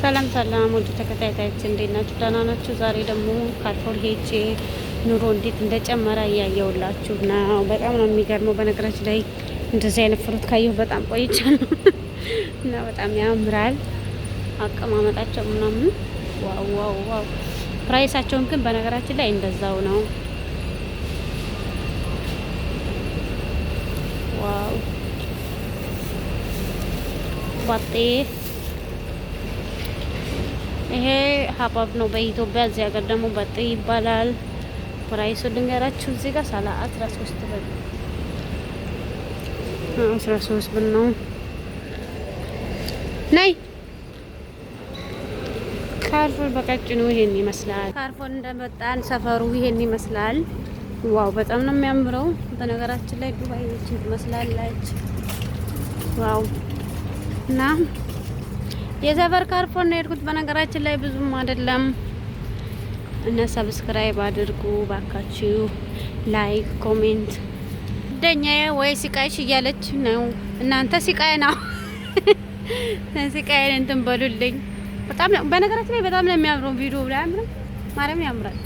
ሰላም ሰላም ውድ ተከታታዮች እንዴት ናችሁ? ደህና ናችሁ? ዛሬ ደግሞ ካርፎር ሄጄ ኑሮ እንዴት እንደጨመረ እያየሁላችሁ ነው። በጣም ነው የሚገርመው። በነገራችን ላይ እንደዚህ አይነት fruit ካየሁ በጣም ቆይቻለሁ እና በጣም ያምራል አቀማመጣቸው ምናምን፣ wow wow wow። Price ኣቸውን ግን በነገራችን ላይ እንደዛው ነው። Wow፣ بطيخ፣ ይሄ ሀባብ ነው በኢትዮጵያ። እዚህ ሀገር ደግሞ بطيخ ይባላል። Price ኡ ልንገራችሁ፣ እዚህ ጋር ሳላ 13 ብር፣ 13 ብር ነው። ነይ። ካርፎር በቀጭኑ ይሄን ይመስላል። ካርፎር እንደመጣን ሰፈሩ ይሄን ይመስላል። Wow፣ በጣም ነው የሚያምረው። በነገራችን ላይ ዱባይ ይችን ትመስላለች። Wow፣ እና የሰፈር ካርፎር ነው የሄድኩት። በነገራችን ላይ ብዙም አይደለም። እና subscribe አድርጉ ባካችሁ፣ like፣ comment። ደኛ ወይ ሲቃይሽ እያለች ነው። እናንተ ሲቃይ ነው፣ ሲቃይን እንትን በሉልኝ። በጣም በነገራችን ላይ በጣም ነው የሚያምረው። ቪዲዮ ላይ አያምርም? ማርያም ያምራል።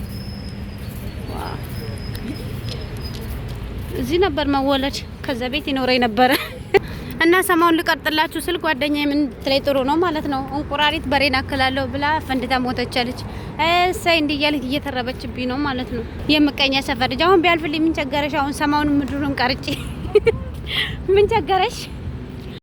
Wow፣ እዚህ ነበር መወለድ፣ ከዛ ቤት ይኖረኝ ነበረ። እና ሰማውን ልቀርጥላችሁ ስል ጓደኛዬ ምን ትለይ ጥሩ ነው ማለት ነው። እንቁራሪት በሬን አክላለሁ ብላ ፈንድታ ሞተች አለች። እሰይ እንዲህ እያለች እየተረበችብኝ ነው ማለት ነው። የምቀኛ ሰፈር ልጅ፣ አሁን ቢያልፍልኝ ምን ቸገረሽ? አሁን ሰማውን ምድሩን ቀርጬ ምን ቸገረሽ?